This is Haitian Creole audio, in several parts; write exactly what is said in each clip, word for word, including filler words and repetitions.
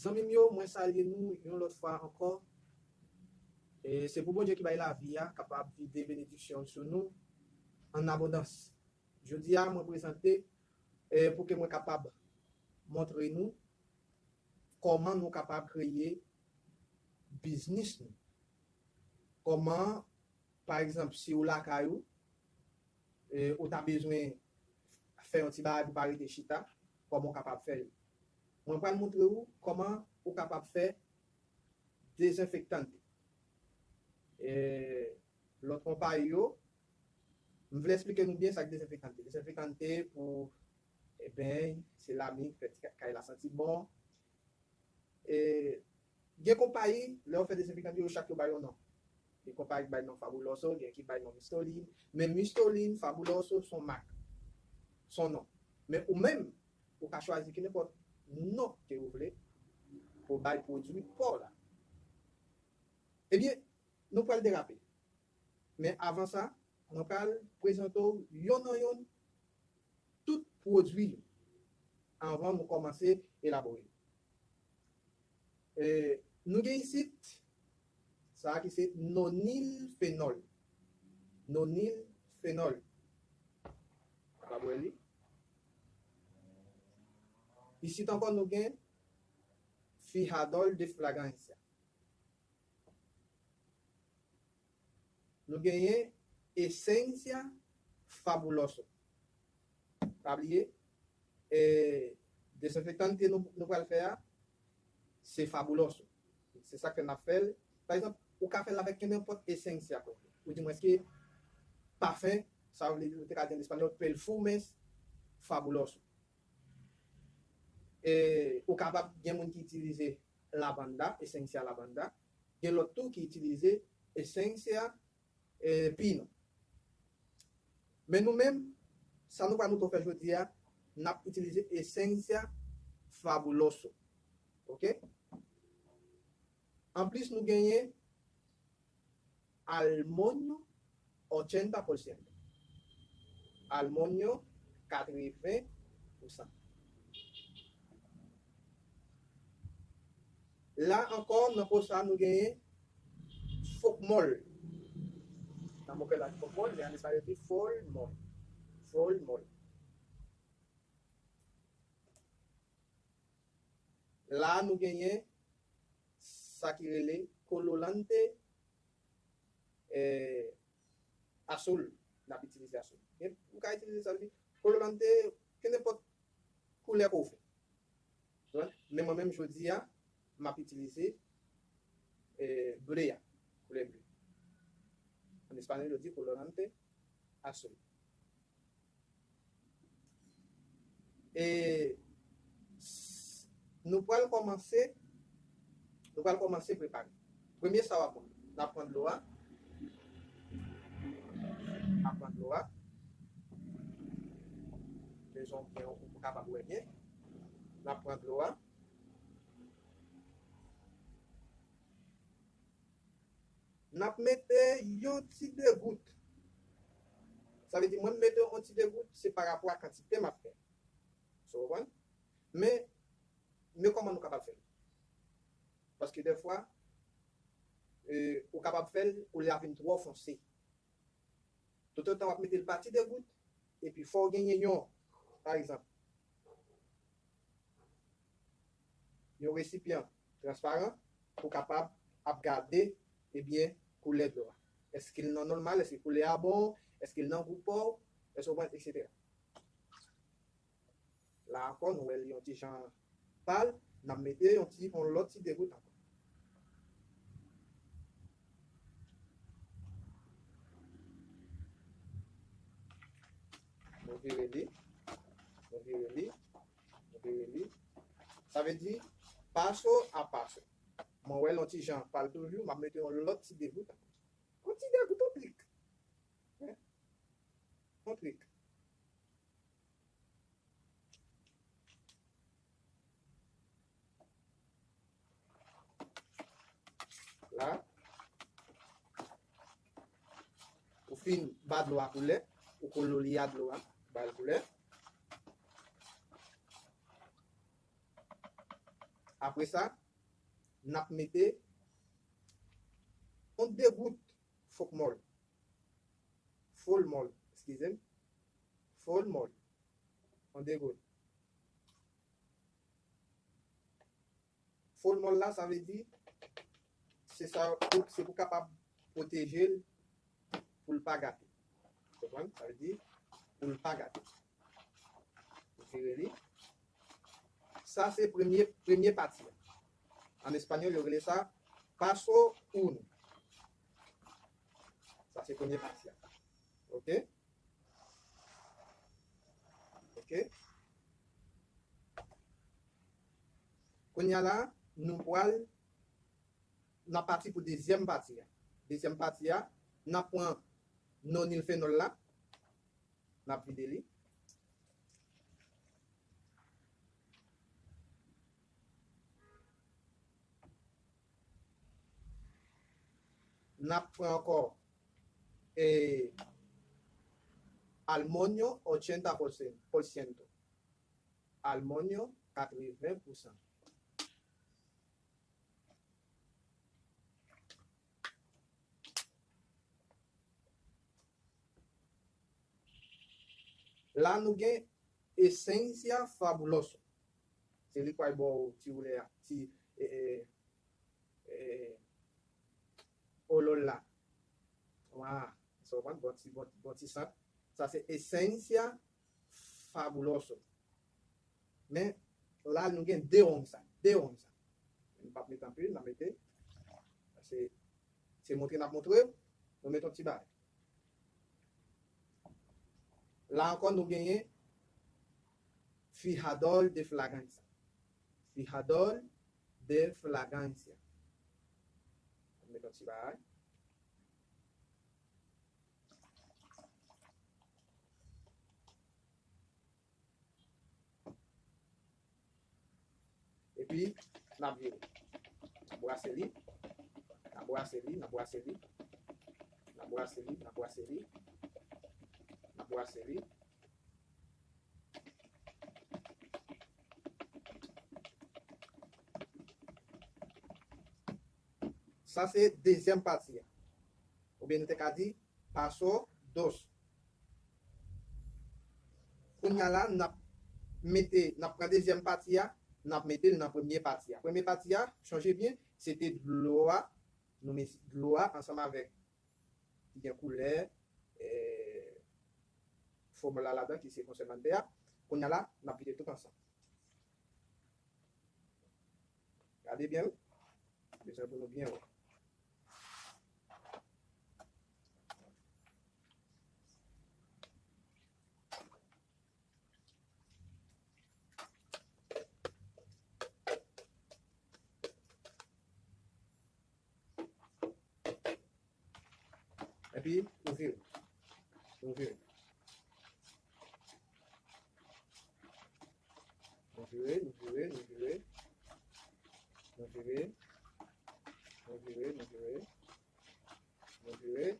Zanmi m yo, mwen salye nou yon lòt fwa ankò. E se pou Bondye ki bay lavi a kapab vide benediksyon l sou nou an abondans. Jodi a, mwen prezante, e pou ke mwen kapab montre nou kòman nou kapab kreye biznis nou. Kòman, pa egzanp, si ou lakay ou, e, ou ta bezwen fè yon ti bagay pou pa rete chita, kòman w kapab fè l. Mwen pral montre w kòman ou kapab fè dezenfektante. E, lòt konpayi yo, m vle eksplike nou byen sa k dezenfektante. Dezenfektante pou, e, beny, se lami, fè ti kay la santi bon. E, gen konpayi, lè yo fè dezenfektante, yo chak yo ba yo non. Gen konpayi ki bay non Fabuloso, gen ki bay non Mistolin. Men Mistolin, Fabuloso, se yon mak. Se yon non. Men ou menm, ou ka chwazi ki nenpòt non ke ou vle pou w bay pwodui pa w la. Ebyen, nou pral derape. Men avan sa, mwen pral prezante w yonn an yonn tout pwodui yo anvan nou kòmanse elabore. E, nou gen isit sa ki se nonil fenòl. Nonil fenòl. Kapab wè li. Isit ankò nou gen fijador de fragancia. Nou genyen Esencia Fabuloso. Pa bliye, e, dezenfektante nou, nou pral fè a, se Fabuloso. Se sa k fè n ap fè l. Pa egzanp, ou ka fè l avèk kenenpòt Esencia ke w vle. Ou di mwen ke pafen, sa vle di, ou te ka di an espanyòl, perfumes fabuloso. E, ou kapab gen moun ki itilize lavanda, Esencia lavanda. Gen lòt tou ki itilize Esencia, e, pino. Men nou menm, sa nou pral montre w fè jodi a, n ap itilize Esencia Fabuloso. Oke? Anplis, nou genyen Almonyo, ochenta por ciento. Almonyo, katreven pousan. La ankò, nan po sa, nou genyen fokmòl. Nan mo ke la fokmòl, men an espayòl, se fòlmòl. Fòlmòl. La, nou genyen sa ki rele kolorante, eh, azul. N ap itilize azul. Men, ou ka itilize sa, li kolorante, kenenpòt koulè ke w vle. Ou konprann? Men mwen menm, jodi a, m ap itilize, eh, ble a, koulè ble. An espanyòl, yo di colorante azul. E s-, nou pral kòmanse, nou pral kòmanse prepare. Premye sa w ap pran, n ap pran dlo a. N ap pran dlo a. Bezwen byen, ou kapab wè byen. N ap pran dlo a. N ap mete yon ti degout. Sa vle di, mwen m mete yon ti degout, se pa rapò a kantite m ap fè. Sa w konprann? Men, men kòman nou kapab fè l? Paske dèfwa, eh, ou kapab fè l, koulè a vin twò fonse. Toutotan w ap mete l pa ti degout, epi fò w genyen yon, pa egzanp, yon resipyan transparan pou w kapab ap gade, ebyen, koulè dlo a. Èske l nan nòmal? Èske koulè a bon? Èske l nan gou pa w? Èske w konprann? Etsetera. La ankò, nou wè l yon ti jan pal, n ap mete yon ti, yon lòt ti degout ankò. Nou vire li, nou vire li, nou vire li. Sa vle di, paso a paso. Mwen wè l yon ti jan pal toujou, m ap mete yon lòt ti degout ankò. Yon ti degout, yon trik. Yon trik. La, ou fin ba dlo a koulè, ou kolorye dlo a, ba l koulè. Apre sa, n ap mete yon de gout fòmòl. Fòmòl, eskize m. Fòmòl. Yon de gout. Fòmòl la, sa vle di, se sa, pou, se pou kapab pwoteje l, pou l pa gate. Konprann? Sa vle di, pou l pa gate. Ou vire li. Sa se premye, premye pati a. An espanyòl, yo rele sa paso uno. Sa se premye pati a. Oke? Oke? Kounye a la, nou pral, n ap pati pou dezyèm pati a. Dezyèm pati a, n ap pran nonilfenòl la, n ap vide li. N ap pran ankò, e, Almonyo ochenta por ciento. Almonyo katreven pousan. La nou gen Esencia Fabuloso. Se li k pral ba w ti woulè a, ti, e, e, e, olòl la. Wa, sa w konprann, bon ti, bon, bon ti sant. Sa se Esencia Fabuloso. Men, la nou gen de onsa, de onsa. Nou p ap mete anpil, n ap mete. Se, se montre n ap montre, nou mete yon ti bagay. La ankò, nou genyen Fijador de Fragancia. Fijador de Fragancia. Mete yon ti bagay. Epi, n ap vire. N ap brase li. N ap brase li, n ap brase li. N ap brase li, n ap brase li. N ap brase li. Sa se dezyèm pati a. Oubyen nou te ka di paso dos. Kounye a la, n ap mete, n ap pran dezyèm pati a, n ap mete l nan premye pati a. Premye pati a, chonje byen, se te dlo a, nou mete dlo a ansanm avèk ki gen koulè, e, fòmòl la ladan, ki se konservante a. Kounye a la, n ap mete tout ansanm. Gade byen, wi. Bezwen pou nou byen wè. Epi, nou vire. Nou vire. Nou vire, nou vire, nou vire. Nou vire. Nou vire, nou vire. Nou vire.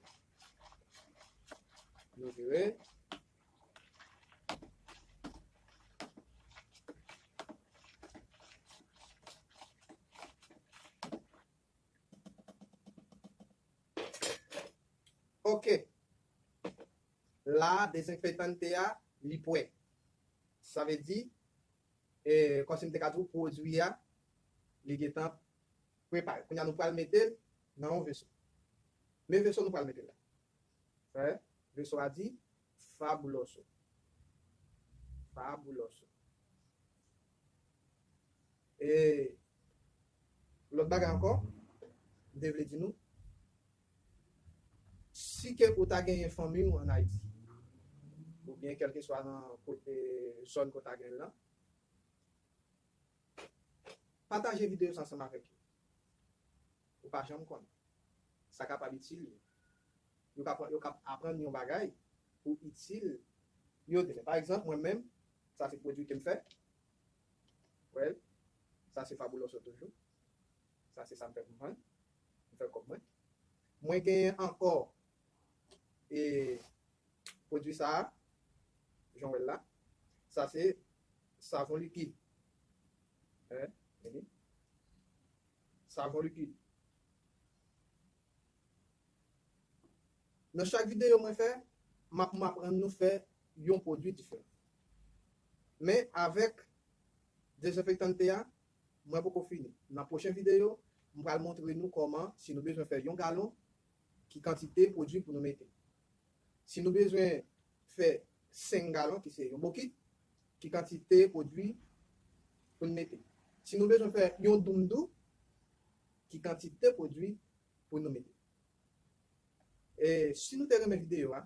Nou vire. Oke. La, dezenfektante a, li prè. Sa vle di, e, kòmsi m te ka di w, pwodui a, li gentan prepare. Kounye a, nou pral mete l nan yon veso. Men veso nou pral mete l la. Wè, veso a di Fabuloso. Fabuloso. E lòt bagay ankò, m te vle di nou, si ke ou ta genyen fanmi w ann Ayiti, oubyen kèlkeswa nan kote, zòn ke w ta genyen l lan, pataje videyo sa ansanm avèk yo. Ou pa janm konnen. Sa kapab itil yo. Yo ka, yo ka aprann yon bagay pou itil yo demen. Pa egzanp, mwen menm, sa se pwodui ke m fè. Well, sa se Fabuloso toujou. Sa se sa m fè pou m vann. M fè kòb mwen. Mwen genyen ankò, e, pwodui sa a, jan w wè l la. Sa se savon likid. Hein? Vini. savon likid. Nan chak videyo mwen fè, m ap m aprann nou fè yon pwodui diferan. Men avèk dezenfektan te a, mwen poko fini. Nan pwochen videyo, m pral montre nou kòman, si nou bezwen fè yon galon, ki kantite pwodui pou nou mete. Si nou bezwen fè senk galon, ki se yon bokit, ki kantite pwodui pou n mete. Si nou bezwen fè yon doumdou, ki kantite pwodui pou nou mete. E si nou te renmen videyo a,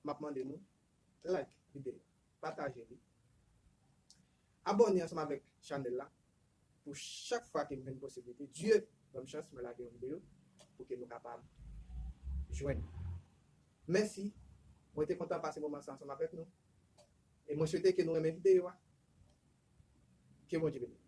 m ap mande nou like videyo, pataje li, abòne ansanm avèk chanèl la pou chak fwa ke m jwenn posiblite. Dye ban m chans, mwen lage yon videyo pou ke nou kapab jwenn. Mèsi. Mwen te kontan pase moman sa ansanm avèk nou. E mwen swete ke nou renmen videyo a. Ke Bondye beni.